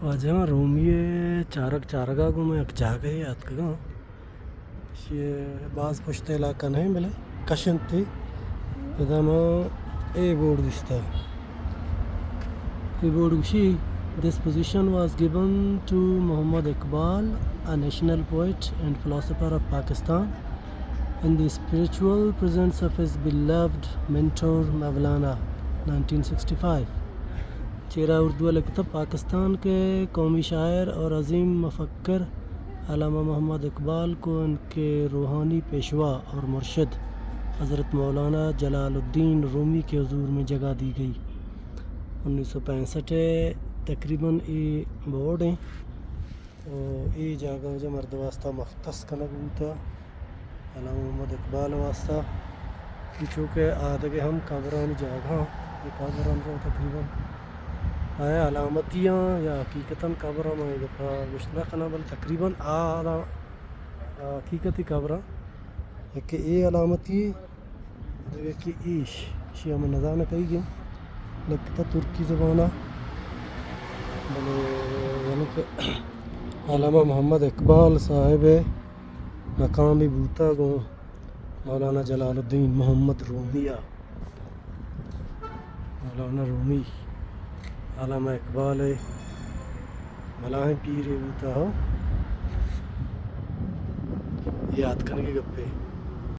واجہ رومی ءِ چارگ، چارگ ءَ گوں من یک جاگہے ءَ اتکگاں۔ ایشی ءَ باز پشت ءِ علاقہ نہ اِنت، بلے کش اِنت۔ ادا ما اے بورڈ دیستہ۔ اے بورڈ گوشی، "This position was given to Muhammad Iqbal, a national poet and philosopher of Pakistan, in the spiritual presence of his beloved mentor Maulana, nineteen sixty-five." چیرا اردو ءَ لکھتہ، پاکستان کے قومی شاعر اور عظیم مفکر علامہ محمد اقبال کو ان کے روحانی پیشوا اور مرشد حضرت مولانا جلال الدین رومی کے حضور میں جگہ دی گئی۔ انیس سو پینسٹھ ءَ تقریباً اے بورڈ ایں۔ و اے جاگہ واجہ مرد واسطہ مختص کنگ بوتہ علامہ محمد اقبال واسطہ، کہ چونکہ آدگہ ہم قبرانی جاگہ ایں، اے قبر ہم رو تقریباً آیا علامتی ایں یا حقیقتاً قبر ایں، من اے گپا گوشت نہ کناں، بلے تقریباً آ علا-، آ حقیقتی قبر ایں۔ یکے اے علامتی، دگہ کہ ایش، ایشی ءَ من نزاناں کئیگ ایں، لکھتہ ترکی زبان ءَ، بلے یعنی کہ علامہ محمد اقبال صاحب ءِ مقامی بوتہ گوں مولانا جلال الدین محمد رومی ءَ۔ مولانا رومی علامہ اقبال ءِ بلاہیں پیرے بوتہ، ہو۔ یاد کنگی گپے۔